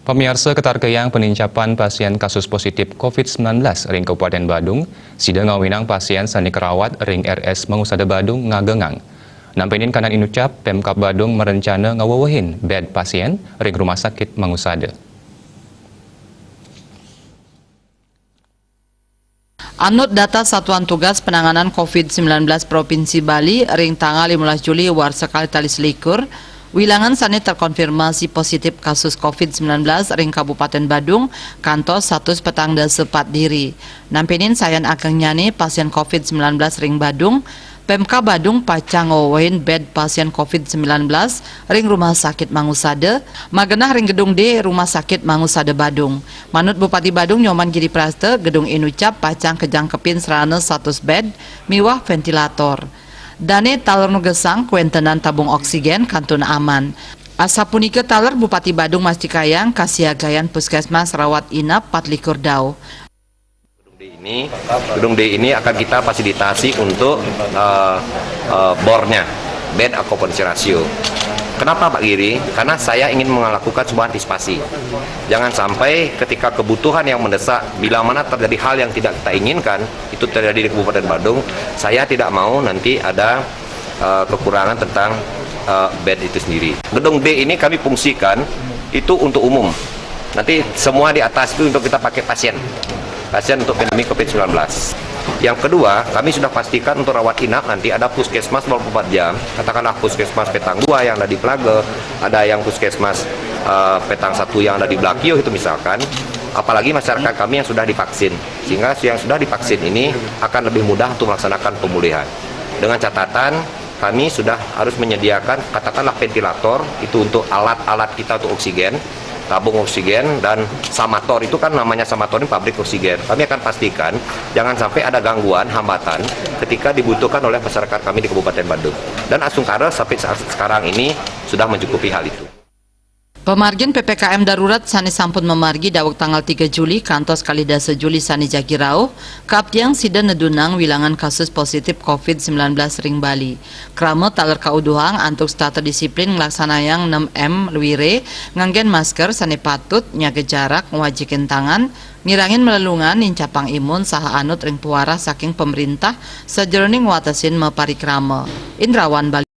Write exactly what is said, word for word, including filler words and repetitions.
Pamiarsa, katarkayang panincapan pasien kasus positif covid sembilan belas ring Kabupaten Badung, sida ngawinang pasien sane karawat ring R S Mangusada Badung ngagengang. Nampenin kanan inucap, Pemkab Badung marencana ngawewehin bed pasien ring Rumah Sakit Mangusada. Anut data Satuan Tugas Penanganan covid sembilan belas Provinsi Bali, ring tanggal lima belas Juli warsa kalih tali selikur, wilangan sane terkonfirmasi positif kasus covid sembilan belas ring Kabupaten Badung kantos satus petang dasa pat diri. Nampenin sayan agengnyane pasien covid sembilan belas ring Badung, Pemkab Badung pacang ngwewehin bed pasien covid sembilan belas ring Rumah Sakit Mangusada, magenah ring Gedung D Rumah Sakit Mangusada Badung. Manut Bupati Badung Nyoman Giri Prasta, gedung inucap pacang kajangkepin sarana satus bed miwah ventilator. Dane taler nu gesang kawentenan tabung oksigen kantun aman. Asapunika taler Bupati Badung mastikayang kasiagayan puskesmas rawat inap patlikur dauh. Gedung D ini, gedung D ini akan kita fasilitasi untuk, eh, eh, bornya, bed occupancy ratio. Kenapa, Pak Giri? Karena saya ingin melakukan sebuah antisipasi. Jangan sampai ketika kebutuhan yang mendesak, bila mana terjadi hal yang tidak kita inginkan, itu terjadi di Kabupaten Badung, saya tidak mau nanti ada, eh, kekurangan tentang, eh, bed itu sendiri. Gedung D ini kami fungsikan itu untuk umum. Nanti semua di atas itu untuk kita pakai pasien. Pasien untuk pandemi covid sembilan belas. Yang kedua, kami sudah pastikan untuk rawat inap nanti ada puskesmas dua puluh empat jam. Katakanlah puskesmas Petang dua yang ada di Pelaga, ada yang puskesmas, eh, Petang satu yang ada di Blakio itu misalkan. Apalagi masyarakat kami yang sudah divaksin. Sehingga yang sudah divaksin ini akan lebih mudah untuk melaksanakan pemulihan. Dengan catatan, kami sudah harus menyediakan, katakanlah, ventilator, itu untuk alat-alat kita untuk oksigen, tabung oksigen, dan samator. Itu kan namanya samator ini pabrik oksigen. Kami akan pastikan jangan sampai ada gangguan, hambatan ketika dibutuhkan oleh masyarakat kami di Kabupaten Badung. Dan Asungkara sampai saat sekarang ini sudah mencukupi hal itu. Pamargin P P K M darurat sane sampun mamargi daweg tanggal tiga Juli kantos kalih dasa Juli sane jagi rauh, kaaptiang sida nedunang wilangan kasus positif covid sembilan belas ring Bali. Krama taler kauduhang antuk setata disiplin nglaksanayang enam M luire, nganggen masker sane patut, nyaga jarak, ngwajikin tangan, ngirangin malelungan, nincapang imun, saha anut ring pawarah saking pamrintah sajeroning ngwatesin maparikrama. Indrawan Bali.